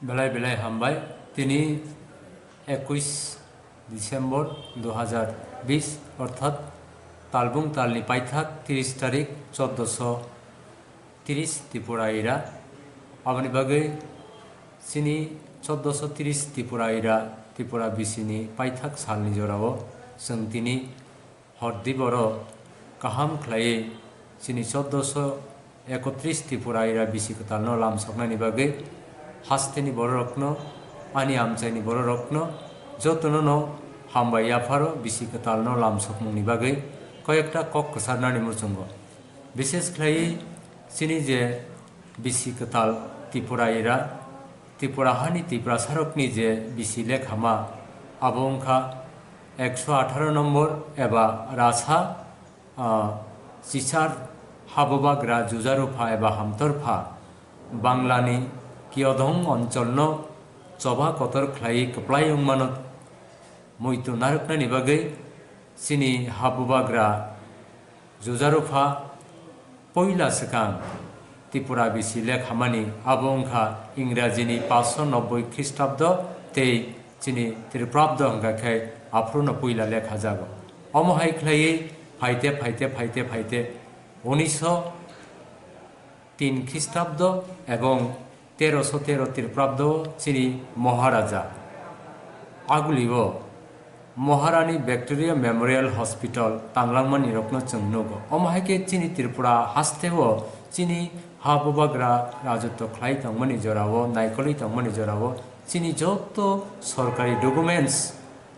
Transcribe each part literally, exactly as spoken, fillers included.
Belai belai hambai. Tini ekuis December dui hazar bis, orthat talbung talni paithak tris tarik choddoso tris Tripura ira. Aboni bagwi chini choddoso tris Tripura ira, Tripura bisini paithak salni jorao chwng tini hor di borok kaham khlaiwi chini choddoso ekotris Tripura ira bisi kwtalno lamsoknani bagwi hasteni bororokno, ani amchaini bororokno jotono no hambai yapharo bisi kwtalno lamsokmungni bagwi koyekta kok kwcharnani muchungo. Bishes khlaiwi chini je bisi kwtal Tripura ira, Tripura hani Tiprasarokni je bisi lekhama, abo wngkha ekso atharo nombor eba rasa, ah, chichar habubagra jujarupha eba hamtorpha Banglani Kiyodhong oncholno choba kotor khlaiwi kwplai wngmano muitu narwknani bagwi chini habubagra jujarupha poila swkang Tripura bisi lekhamani, abo wngkha Ingrajini paanso nobboi Khristabdo tei chini Tripurabdo hwnkha khe aphruno poila lekhajago. Omo hai khlaiwi phaite phaite phaite phaite unisho tin Khristabdo ebong teroso tero Tripurabdo chini Maharaja Agulio Maharani Victoria Memorial Hospital tanglangmani rokno chwng nugo. Omo hai khe chini Tripura hasteo chini ha bubagra rajotwo khlai tongmani jorao, naikolwi tongmani jorao chini joto sorkari documents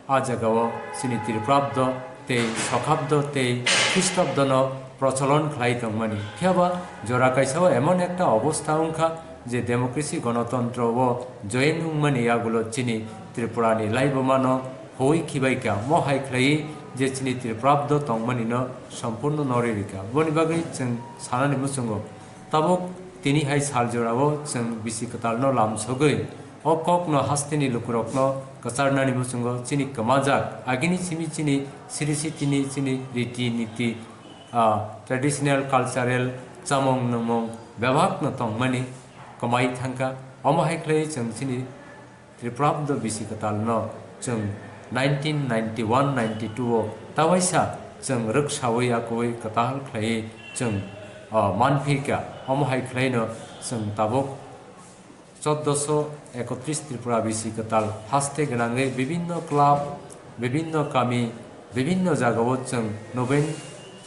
a jagao chini Tripurabdo tei Sokhabdo tei Khristobdono procholon khlai tongmani. Phiyaba jora kaisao emon ekta obostha wngkha je democracy gonotontro o join wngmani yagulo chini Tripurani laibumano hoi khibaikha, mo hai khlaiwi je chini Tripurabdo tongmanino sompurno norwi rikha. Boni bagwi chwng sanani muchungo. Tabuk tini hai sal jorao chwng bisi kwtalno lamsogwi o kokno hasteni lukurokno kwcharnani muchungo chini kwmajak agini simi chini siri sitini chini riti niti, ah, traditional cultural chamung nungmung bebakno tongmani kwmai thangkha. Omo hai khlaiwi chwng chini Tripurabdo bisi kwtalno chwng nineteen ninety-one ninety-two o tawaisa chwng rwksawi akwi kwtal khlaiwi chwng, ah, manphikha. Omo hai khlaino chwng tabuk choddoso ekotris Tripura bisi kwtal haste gwnangwi bibinno club, bibinno kami, bibinno jagao chwng noben,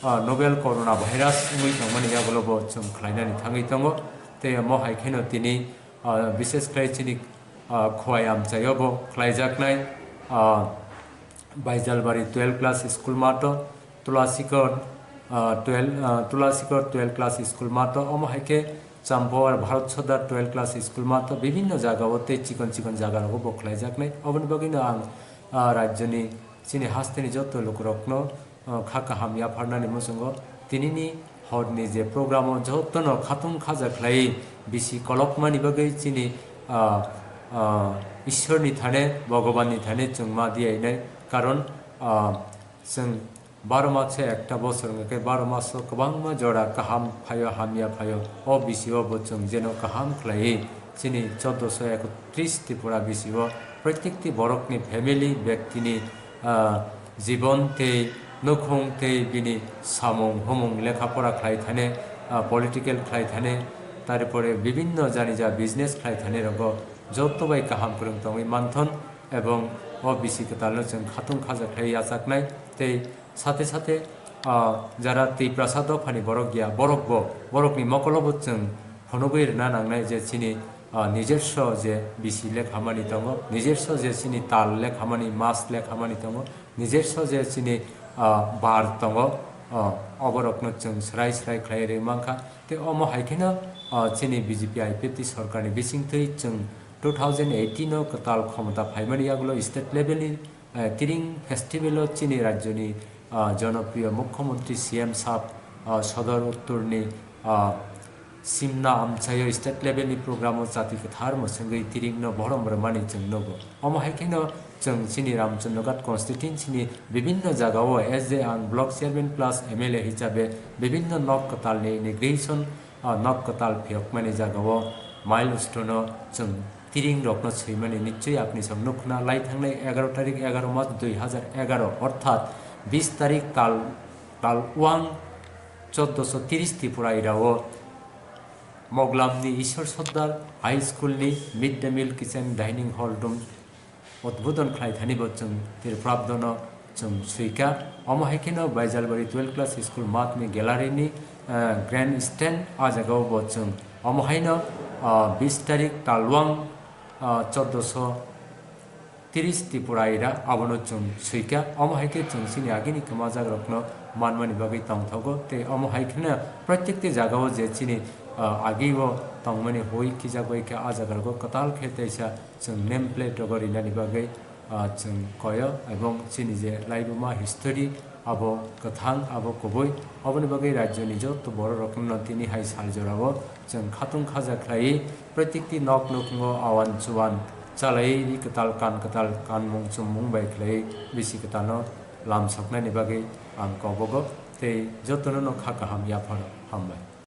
ah, novel corona virus wngwi tongmani yagulobo chwng khlainani thangwi tongo. Tei omo hai kheno tini, ah, bishes khlai chini, ah, Khowai amchaio bo khlaijaknai, ah, Baijalbari twelve class school mato, Tulasikor, ah, twelve, ah, Tulasikor twelve class school mato, omo hai khe Champawar Bharat Sodar twelve class school mato, bibinno jagao tei chikon chikon jagarogo bo khlaijaknai. Oboni bagwino ang, ah, rajyoni chini hasteni joto lukurokno, ah, kha kaham yapharnani muchungo tinini horni je program o jotono khatung khaja khlai bisi kolokmani bagwi chini, ah, ah, Ishwarni thane, Bhagwanni thane chwng ma diyainai. Karon, ah, chwng baro maso ekta bosor wngkha khe baro maso kwbangma jora kaham phaio, hamya phaio. O bisio bo chwng jeno kaham khlaiwi chini choddoso ekotris Tripura bisio protekti borokni family, bektini, ah, jibon tei nukhung tei bini samung humung lekha pora khlai thane, ah, political khlai thane, tarpore bibinno janija business khlai thane rogo joto bai kaham kwrwng tongwi manthon, ebong o bisi kwtalno chwng khatung khaja khlai yachaknai tei sate sate, ah, jara Tiprasa dophani borok ya, borok bo, borokni mokolo bo chwng phunugwi rwna nangnai je chini, ah, nijerso je bisi lekhamani tongo, nijerso je chini tal lekhamani, mas lekhamani tongo, nijerso je chini, ah, bar tongo, ah, oborokno chwng swrai swrai khlai rwi mankha. Tei omo hai kheno, ah, chini B J P I P F T sorkarni bisingtwi chwng two thousand eighteen o kwtal khomota phaimani yagulo state level ni, eh, Tiring festival o chini rajyoni, ah, jonopriyo mukhyamantri C M sab, ah, Sodor Uttorni, ah, Simna amchaio state level ni program o chati kwthar mwswngwi Tiringno borom rwmani chwng nugo. Omo hai kheno chwng chini Ramchandroghat constituency ni bibinno jagao as a ang block chairman plus M L A hisabe bibinno nok kwtalni inauguration, ah, nok kwtal phiyokmani jagao milestone o chwng tiring rokno swimani nichoi apni song nukna lai thangnai egaro tarik egaro mas dui hazar egaro orthat bis tarik tal, tal wang choddoso tiris Tripura irao Moglamni Ishwar Sardar High School ni Mid Day Meal Kitchen Dining Hall room udbodon khlai thani bo chwng Tirphrabdono chwng swika. Omo hai kheno Baijalbari twelve class school math ni gallery ni, eh, grand stand, ah jagao bo chwng omo haino, ah, bis tarik talwang, ah, choddoso tiris Tripura ira abono chwng swika. Omo hai khe chwng chini agini kwmajak rokno manmani bagwi tongthogo tei omo hai kheno protekti jagao je chini, ah, agio tongmani hui khijak bai khe ah jaga rogo kwtal khe teisa chwng name plate rogo rinani bagwi, ah, chwng koyo, ebong chini je laibuma history abo kwthang, abo kubui, oboni bagwi rajyoni joto borok rokno tini hai sal jorao chwng khatung khaja khlaiwi protekti nok nukhungo awan chuwan chalaiwi kwtal kan kwtal kanmung chummung bai khlaiwi bisi kwtalno lamsoknani bagwi ang kobogo tei jotono no kha kaham yapharo hambai.